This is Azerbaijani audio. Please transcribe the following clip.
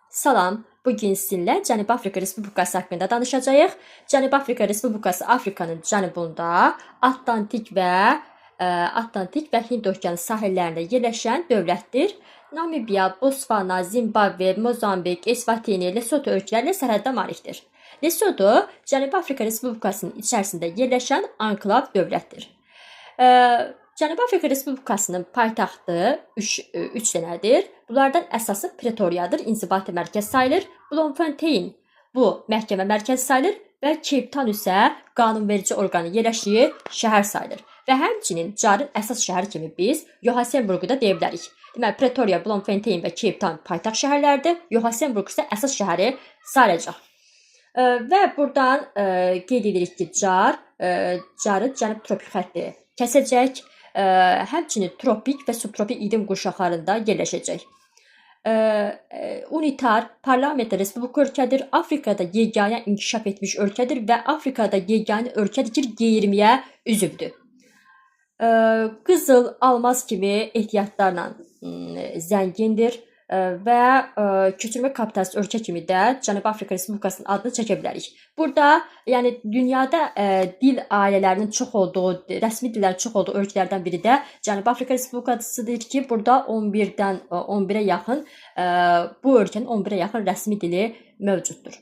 Salam. Bu gün sizinlə Cənubi Afrika Respublikası haqqında danışacağıq. Cənubi Afrika Respublikası Afrikanın cənubunda Atlantik və Hind okeanı sahillərində yerləşən dövlətdir. Namibiya, Botsvana, Zimbabve, Mozambik, Esvatini, Lesotho ölkələri ilə sərhəddə malikdir. Lesotho Cənubi Afrika Respublikasının içərisində yerləşən anklav dövlətdir. Cənubi Afrika Respublikasının paytaxtı 3 dənədir. Bunlardan əsası Pretoriyadır, inzibati mərkəz sayılır. Bloemfontein bu məhkəmə mərkəzi sayılır və Cape Town isə qanunverici orqanın yerləşdiyi şəhər sayılır. Və həmçinin CAR-ın əsas şəhəri kimi biz Johannesburgu da deyə bilərik. Deməli, Pretoria, Bloemfontein və Cape Town paytaxt şəhərlərdir. Johannesburg isə əsas şəhəri sayılacaq. Və buradan qeyd edirik ki, CAR-ı cənub tropik xətti kəsəcək. Həmçinin tropik və subtropik iqlim qurşaqlarında yerləşəcək. Unitar parlamenter respublika ölkədir. Afrikada yeganə inkişaf etmiş ölkədir və Afrikada yeganə ölkədir ki, G20-yə üzvdür. Qızıl, almaz kimi ehtiyatlarla zəngindir və köçürmə kapitalist ölkə kimi də Cənubi Afrika Respublikasının adını çəkə bilərik. Burada, yəni dünyada dil ailələrinin çox olduğu, rəsmi dillərin çox olduğu ölkələrdən biri də Cənubi Afrika Respublikasıdır ki, burada 11-dən 11-ə yaxın, bu ölkənin 11-ə yaxın rəsmi dili mövcuddur.